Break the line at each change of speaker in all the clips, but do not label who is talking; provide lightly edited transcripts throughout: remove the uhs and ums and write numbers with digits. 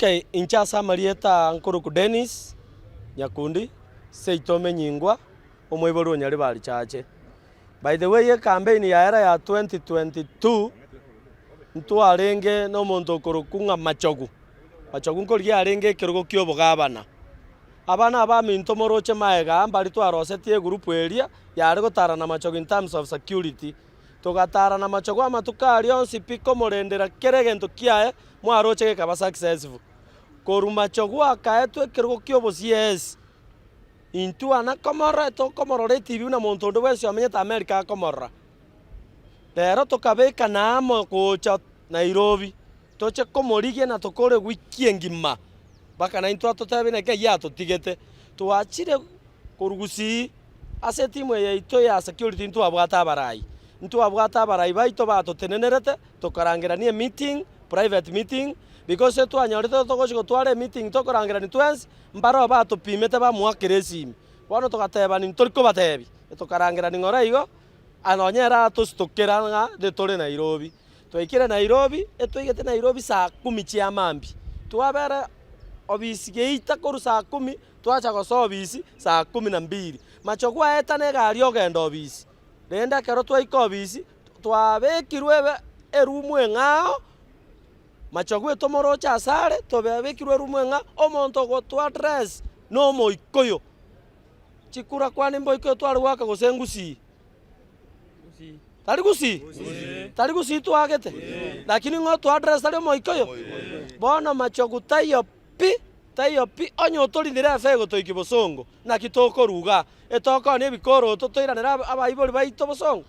Okay, inche ase amarieta aa nkorokwa Dennis Nyakundi, seito omenyingwa, omoibori o Nyaribari Chache. By the way ecampaign yaera ya 2022, ntwarenge na omonto okorokwa ng'a Machogu, Machogu nkorigia arenge ekerogo kia obogabana. Abana abaminto moroche magega aa mbari twarosetie egroup eria yare gotara na Machogu in terms of security. Togatara na Machogu amatuko aria onsi pi komorendera kera egento kiaye mwaroche gekaba successful. Korwa Machogu akaetwa ekerogo kia obo-CS, intwe ana komorora tokomorora etibi buna monto onde bwensi omenyete America akomorora. Rero tokabekana amo gocha Nairobi, toche komorigia na tokore wiki engima, mpaka naintwe atotebie naki ayio atotigete. Twachire korwa Gusii ase etimu eye yaito ya security ntwabwate abarai, ntwabwate abarai baito batotenenerete, tokarangerania emeeting, private meeting, because etwanyorete togochi gotwara emeeting tokorangerania twensi, mbaroo batopimete bamoakera esimi. Bono togatebani ntori kobatebi, tokarangerania ng'ora igo, aye nonye ere atositokera ng'a ntore Nairobi. Twaikire Nairobi, etwaigete Nairobi saa kumi chia mambia, twabera obisi geita korwa saa kumi, twacha gosoa obisi saa kumi na mbiri. Macho gwaeta na egari ogenda obisi, rende ekero twaika obisi, twabekirwe ebe erumu eng'ao, macho gwetomoroche asare, twabekirwe erumu eng'ao, omonto ogotoa address na omoikoyo. Chikura kwane mboikoyo tware goaka gose ngusii? Tari gusii? Tari gusii twaagete? Lakini ng'o otoa address tari omoikoyo? Bono machogu taiyo pi, taiyo pi, onye otorinire efe egotoikia bosongo, naki tokorwa igaa? Etokonia ebikoroto toiranere abaibori baito bosongo?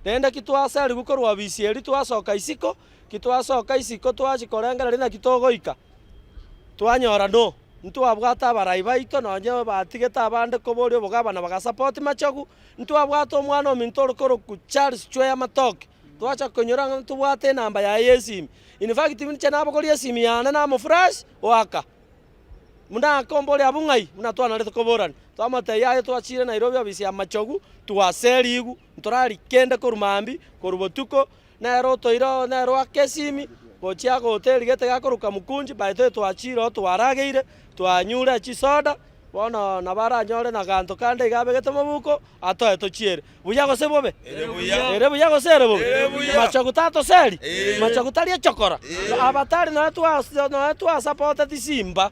Rende ki twaserigwe korwa obisi eria twasoka isiko, ki twasoka isiko twachia korengereria naki togoika, twanyora no, ntwabwate abarai baito nonye batigete abande koboria obogabana bagasapoti machogu, ntwabwate omwana ominto ore korokwa Charles Chweya Matoke, twacha konyora ng'a ntobwate enamba yaye ya esimi, in fact inche nabogoria esimi yane namoflash oaka. Buna akombore abwo ng'ai? Buna twanarete koborania. Twamotebia, Aye twachire Nairobi obisi ya Machogu, twaserigwe, ntorari kende korwa mambia, korwa botuko, nere otoire oo nere oake esimi, gochia agoteri gete gakorokwa Mukunji, by the way twachire oo twarageire, twanyure chisoda, bono nabo aranyore na ganto kande iga abegete mobuko, atoe tochiere. Buya gose bobe? Ere buya gose ere bobe? Machogu tatoseri? Machogu tari echokora? Aba tari nonya twa nonya twasapoteti simba.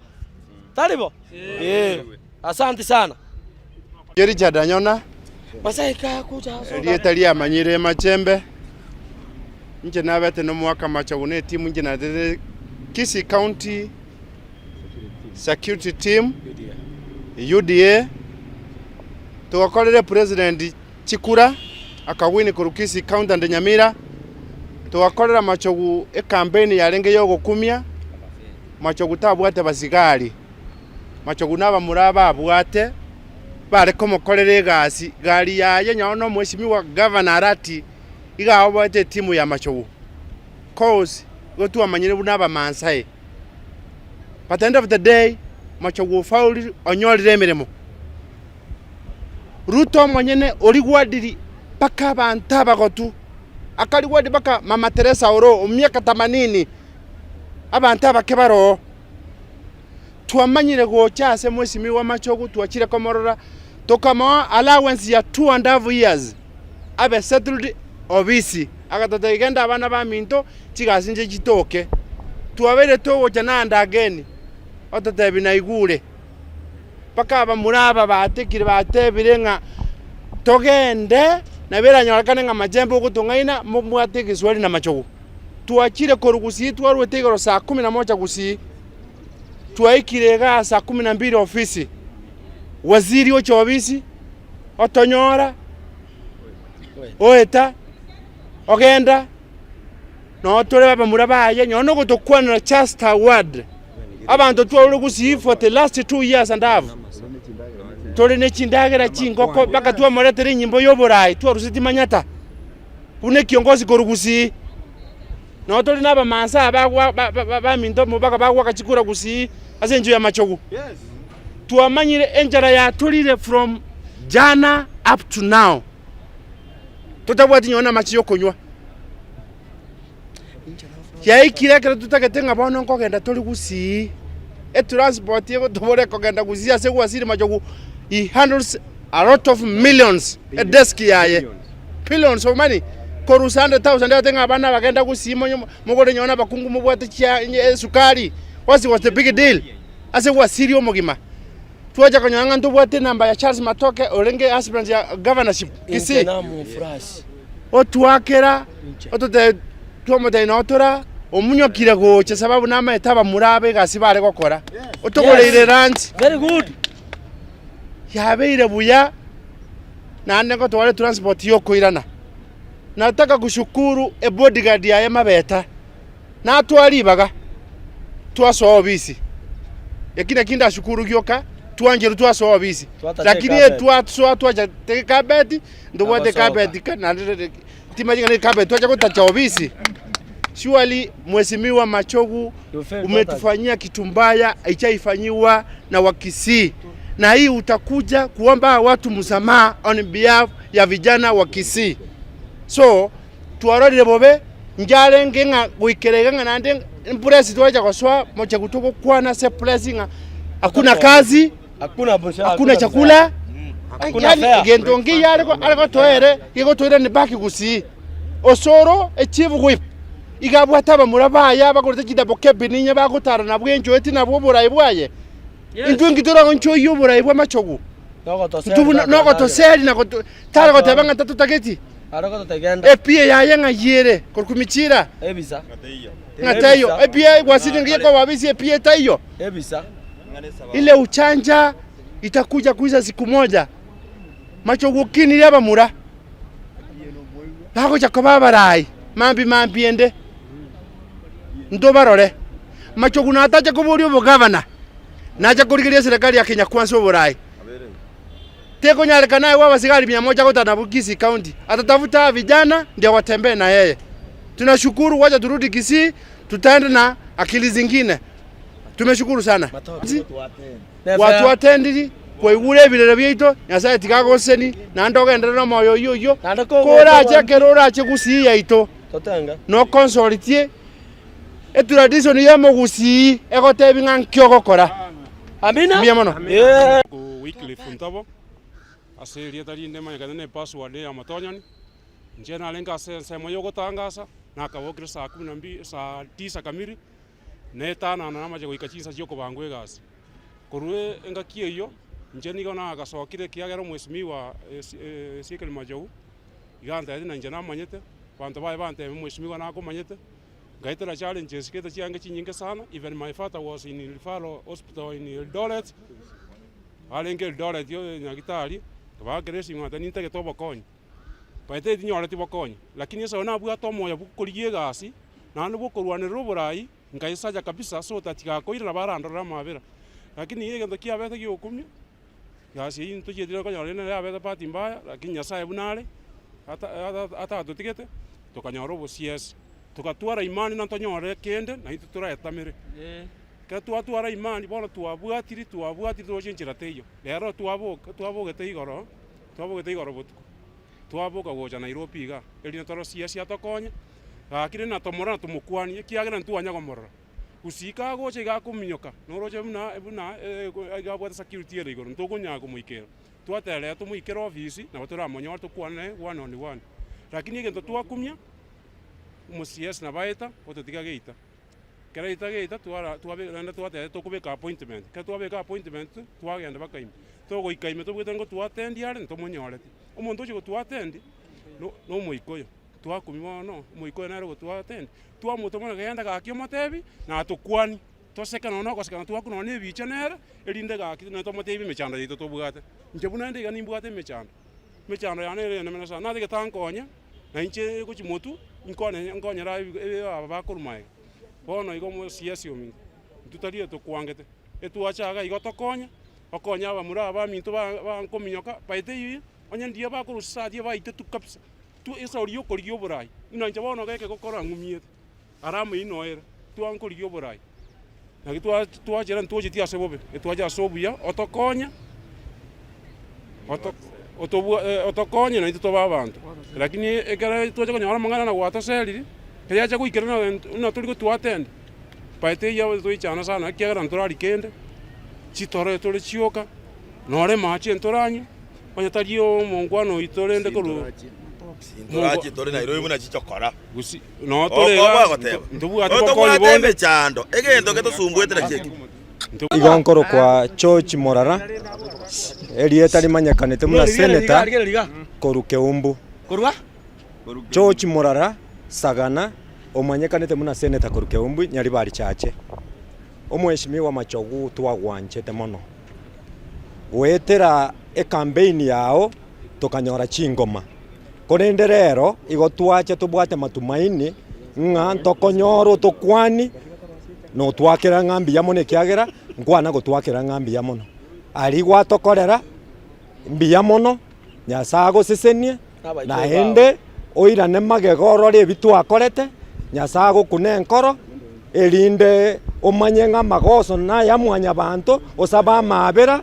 Tari bo? Ee. Asanti sana.
Inche Richard Anyona, erieta riamanyire Machembe, inche nabete nomoaka Machogu na etimu inche narete Kisii County Security Team, UDA, Togakorera epresident chikura akawin korwa Kisii county and Nyamira, togakorera Machogu ecampaign yarenge ya ogokumia, Machogu tabwate basigari, Machogu na abamura ababwate bare komokorera egasi, gari yaye nyaye na omweshimiwa Governor Arati iga aoboete etimu ya Machogu coz igo twamanyire buna abamaasai. But end of the day Machogu ofaulire onyorire emeremo. Ruto omonyene origwadiri mpaka abanto abagotu, akarigwadi mpaka mama Teresa oro omiaka themanini, abanto abake baroo. Twamanyire gocha ase mweshimiwa Machogu twachire komorora, tokamoa allowance ya two and half years abe settled obisi, agatotebia genda abana baminto chigasi inche chitoke. Twabeire togocha naende again, ototebia naigure. Mpaka abamura aba batekire batebire ng'a togende, nabo eranyorekane ng'a amachembe ogotong'aina mobwate egeswari na amachogu. Twachire korwa gusii twarwete igoro saa kumi na moja gusii, twaikire igaa saa kumi na mbili ofisi, waziri ocha ofisi, otonyora, oeta, ogenda, noo tore abamura baye, nonye na ogotokwanera just a word. Abanto twarure gusii for the last two years and half, tore ne chindagera chingoko mpaka twamoretera enyimbo ya oborai twaruseti manyata, buna ekiongozi korwa gusii. Noo tore na abamansa aba bagwa ba- ba- baminto amo mpaka bagwaka chikura gusii ase enchera y'amachogu. Twamanyire enchara yatorire from jana up to now, totabwati nonye na amache yokonywa. Yaikire ekero totagete ng'a bono nkogenda tore Gusii, etransport egotobora ekogenda Gusii ase gwasire machogu, he handles a lot of millions edesk yaye, billions of money, korusia 100,000 agotebi ng'a abana abagenda Gusii monye mogore nonye na abakungu mobwate chia esukari, what was the big deal ase gwasirie omogima. Twacha konyora ng'a ntobwate enamba ya Charles Matoke orenge aspirant ya governorship
Inche
Kisii.
namofurashi.
Otwakera ototebia twamotebia noo tora omunyokire gocha sababu namaete abamura abe egasi bare gokora. Otogoreire lunch.
Very good.
Yabeire buya naende ngotware transport yokoirana. Nataka kushukuru ebodyguard yaye mabeta. Natware ribaga, twasoa obisi. Eki naki ndashukuru gioka, twancherwa twasoa obisi.
Twatacha
Lakini
ecarpet.
etwasoa twacha te carpet, ntobwate
Nagosoka.
carpet ka naende timanyeti ng'a ne carpet twacha gotacha obisi. Surely Mheshimiwa Machogu
You fail
umetufanyia kitu mbaya haichaifanyiwa na Wakisii, na hii utakuja kuomba hawa watu msamaha on behalf ya vijana wa Kisii. So Twarorire bobe, njarenge ng'a goikera iga ng'a naende mpresi twacha gosoa mochie togokwana ase presi ng'a hakuna kazi,
Hakuna mshahara,
hakuna chakula,
Hakuna
yani
fare.
egento nkeiyo are are gotoere gegotoirania back gusii. Osoro echief whip iga abwate abamura baye abagorete chidouble cabin inye bagotara nabwo enchoeti nabwo oborai bwaye. Intwe inki toraonchoyie oborai bw'amachogu? Intwe buna nogotoseri na goto tare goteba ng'a tatotageti. Epia yaye ng'ai ere korwa Michira? Ng'a teiyo. Epia gwasire ng'a ekoba abisi epia etaiyo. Ile uchanja itakuja kuisha siku moja. Machogu okinire abamura bagocha koba abarai mambi mambi ende ntobarore. Machogu natache koboria obogavana, nache korigereria eserekari ya Kenya Kwanza oborai. Tekonyarekana aegwe abasigari mia moja gotara nabwo Kisii County. Atatafuta vijana ndio watembee na yeye. Tunashukuru, wacha turudi Kisii, tutaenda na akili zingine. Tumeshukuru sana. Gwatwatendiri, kwaigure ebirero biaito, Nyasaye tiga agoseseni, naende ogenderere nomoyo oyio oyio, korache ekero orache Gusii yaito, nokonsolitie Etradition y'omogusii egotebi ng'a nki ogokora.
Amina.
Mbuya mono.
Yeah.
Wycliffe Ntobo, ase erieta rinde manyekane ne password ya Matonyani, inche narenge ase ensemo ya ogotangasa, nakabokire saa kumi na mbili saa tisa kamili, netanana namache goika chinsa chia okobangwa egasi. Korwa engaki eyio, inche nigo nagasokire ekiagera omwesimigwa Ezekiel Machogu, iga antebetie na inche namanyete, abanto baye bantebia omwesimigwa nakomanyete, Ngaetera challenges gete chiange chinyinge sana, even my father was in referral hospital in Eldoret, arenge Eldoret nyagetari, nkabaakera esimi nkabatebia nintagete obokonyi, by the way tinyoreti bokonyi, lakini ase nabwate omoyo bwa okorigia egasi, naende bwa okorwanerera oborai, nkaisacha kabisa so that gakoirana barandorere amabera. Lakini egento kiabete giokumia, egasi eywo ntochietire konyora rende yabete bahati mbaya, lakini Nyasaye buna are, ata atatotigete. Tokanyora obosiesi, togatwara imani na ntonyore kende naintwe toraetamere. Ekero twatwara imani bono twabwatiri twabwatiri toroche enchera teiyo. Rero twaboka twabogete igoro twabogete igoro botuko, twaboka gocha Nairobi igaa, erinde tore siasi atokonye, gaki rende natomorora natomokwanie ekiagera ntwanya komorora. Gusii kagocha iga akominyoka, noroche buna buna iga abwate security ere igoro ntokonyara komoikera. Twaterera tomoikere ofisi, nabo toramonyore tokwane naye one on one. Lakini egento twakumia, omo CS nabo aeta, ototiga geita. Ekero aeta geita, twara twabe naende twateba tokobeka appointment. Ekero twabeka appointment, twagenda mpaka ime. Togoika ime tobwate ngo twatendi are, ntomonyoreti. Omonto ochia gotwatendi, no na omoikoyo. Twakumia bono, omoikoyo nere ogotwatendi, twamotoma ng'a genda gaki omotebi, natokwanie. Toseke nonya nogoseka na twakwe nonya na ebicha nere, erinde gaki naende tomotebie emechando yaito tobwate. Inche buna inde iga nimbwate emechando, emechando yane ere enemene sana, natagete ankonye, na inche gochia motwe, nkone nkonyere aba bakorwa magega. Bono igo omosiasi ominto, intwe tari etokwangete, etwacha iga igo tokonye, okonye abamura aba baminto ba bankominyoka, by the way, onye ndiyo bakorusia esati baitetu kabisa, tu esauri ya okorigia oborai, buna inche bono iga ekegokora ng'umiete. Ara amaino ere, twankorigia oborai, naki twachera ntwochetie ase bobe, etwacha ase obuya, otokonye, otokonye naintwe tobe abanto. Lakini ekero twacha konyora amang'ana na gwatoseriri. Ekero yacha goikerana buna tori gotwatendi, baete eyio toichana sana ekiagera ntorari kende, chitoro tore chioka, nore amache ntoranywe, onye tari omongwana oito rende korwa
Ntorache tore Nairobi buna chichokora.
Gusii, noo tore
Oko
iga,
gwagoteba.
ntobwati bokonyi
Tobwate
bonde.
emechando, egento getosumbuete nakio eke.
Igo nkorokwa George Morara, erieta rimanyekanete buna Senator korwa Keumbu. George Morara Sagana omanyekanete buna Senator korwa Keumbu Nyaribari Chache. Omweshimiwa Machogu twagwanchete mono. Goetera ecampaign yao tokanyora chingoma. Korende rero igo twacha tobwate matumaini ng'a ntokonyora otokwanie na otwakera ng'a mbuya mono ekiagera nkwana gotwakera ng'a mbuya mono. Aria gwatokorera mbuya mono, Nyasae agosesenie, naende oirane magega orore ebi twakorete, Nyasae agokune enkoro, erinde omanye ng'a amagoso naya mwanyabanto, osabe amaabera,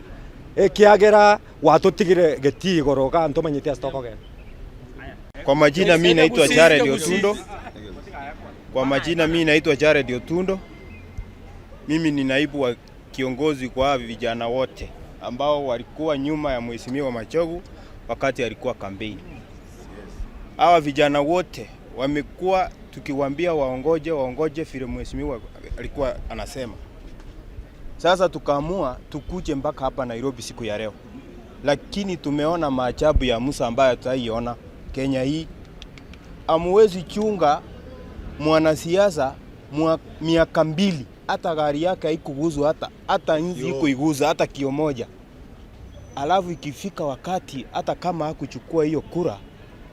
ekiagera gwatotigire getii igoro igaa ntomanyeti ase tokogenda.
Kwa majina mi naitwa Jared Otundo. Kwa majina mi naitwa Jared Otundo. Mimi ni naibu wa kiongozi kwa vijana wote ambao walikuwa nyuma ya Mheshimiwa Machogu wakati alikuwa kampeni. Hawa vijana wote wamekuwa tukiwaambia waongoje waongoje vile mheshimiwa alikuwa anasema. Sasa tukaamua tukuje mpaka hapa Nairobi siku ya leo, lakini tumeona maajabu ya Musa ambayo tutaiona Kenya hii. Hamuwezi chunga mwanasiasa miaka mbili, hata gari yake haikuguzwa, hata hata nzi ikuiguza hata kio moja, alafu ikifika wakati hata kama hakuchukua hiyo kura,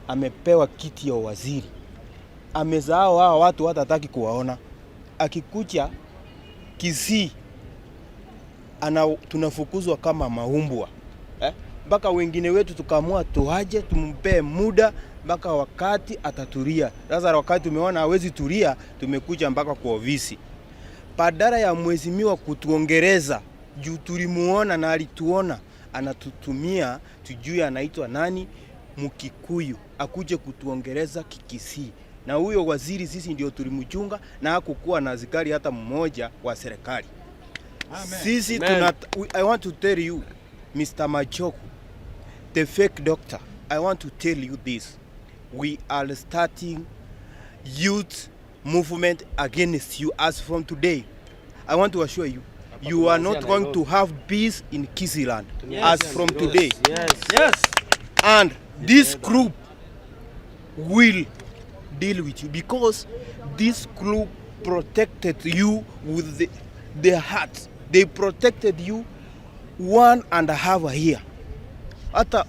amepewa kiti ya waziri, amesahau hawa watu, hata hataki kuwaona. Akikuja Kisii ana, tunafukuzwa kama maumbwa eh? Mpaka wengine wetu tukaamua tuaje, tumpee muda mpaka wakati atatulia. Sasa wakati tumeona hawezi tulia, tumekuja mpaka kwa ofisi badala ya mheshimiwa kutuongereza juu tulimuona na alituona, anatutumia tujue anaitwa nani, Mkikuyu akuje kutuongereza Kikisii. Na huyo waziri sisi ndio tulimchunga na hakukuwa na askari hata mmoja wa serikali. Sisi tuna, I want to tell you Mr. Machogu, the fake doctor, I want to tell you this. We are starting youth movement against you as from today. I want to assure you, you are not going to have peace in Kisiland as from today.
Yes.
And this group will deal with you because this group protected you with their hearts. They protected you 1.5 a year. Hata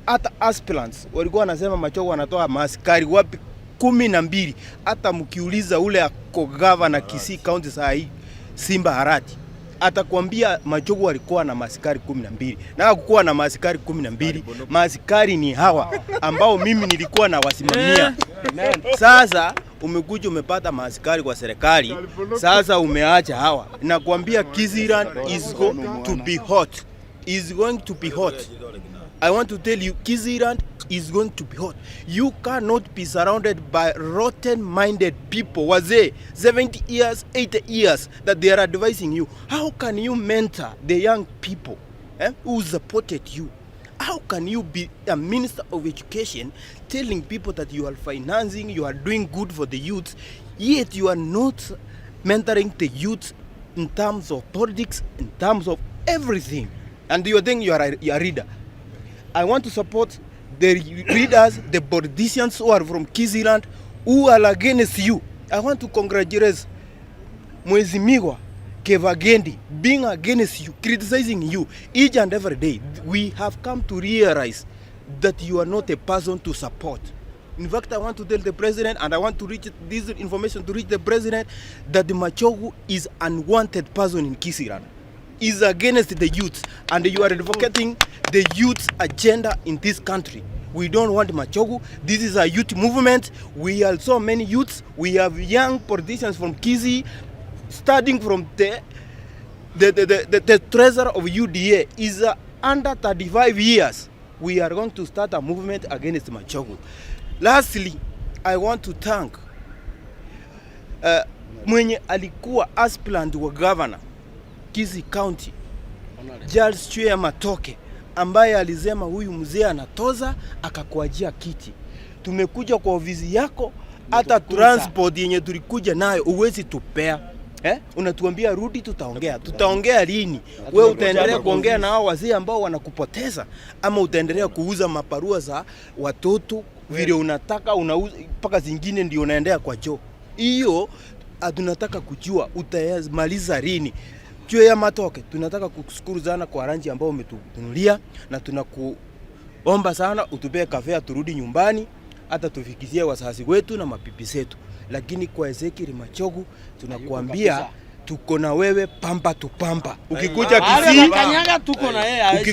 hata aspirants walikuwa wanasema Machogu wanatoa maaskari wapi 12. Hata mkiuliza ule ako gavana Kisii County saa hii Simba Harati atakwambia Machogu alikuwa na maaskari 12 na hakukuwa na maaskari 12. Maaskari ni hawa ambao mimi nilikuwa nawasimamia. Sasa umekuja umepata maaskari kwa serikali, sasa umeacha hawa. Nakwambia Kisiland is going to be hot, is going to be hot. I want to tell you, Kisiland is going to be hot. You cannot be surrounded by rotten-minded people, wazee, 70 years, 80 years, that they are advising you. How can you mentor the young people who supported you? How can you be a minister of education telling people that you are financing, you are doing good for the youth, yet you are not mentoring the youth in terms of politics, in terms of everything? And you think you are a leader. I want to support the leaders, the politicians who are from Kisiland, who are against you. I want to congratulate Mheshimiwa Kibagendi being against you, criticizing you each and every day. We have come to realize that you are not a person to support. In fact, I want to tell the president, and I want to reach this information to reach the president, that the Machogu is unwanted person in Kisiland. Is against the youth, and you are advocating the youth agenda in this country. We don't want Machogu. This is a youth movement. We are so many youths. We have young politicians from Kisii, starting from the treasurer of UDA is under 35 years. We are going to start a movement against Machogu. Lastly, I want to thank eh, mwenye alikuwa aspirant wa governor Kisii County Charles Chweya Matoke ambaye alisema huyu mzee anatoza akakuajia kiti. Tumekuja kwa ofisi yako, hata transport yenye tulikuja nayo uwezi tupea eh? Unatuambia rudi, tutaongea. Tutaongea lini? We utaendelea kuongea na hao wazee ambao wanakupoteza, ama utaendelea kuuza maparua za watoto vile unataka, unauza mpaka zingine ndio unaendea kwa choo hiyo. Tunataka kujua utamaliza lini. Chweya Matoke, tunataka kukushukuru sana kwa ranji ambao umetunulia na tunakuomba sana utupee kafea turudi nyumbani, hata tufikizie wazazi wetu na mabibi zetu. Lakini kwa Ezekiel Machogu tunakuambia tuko na wewe pamba tu pamba. Ukikuja Kisii,
Kanyaga tuko na yeye.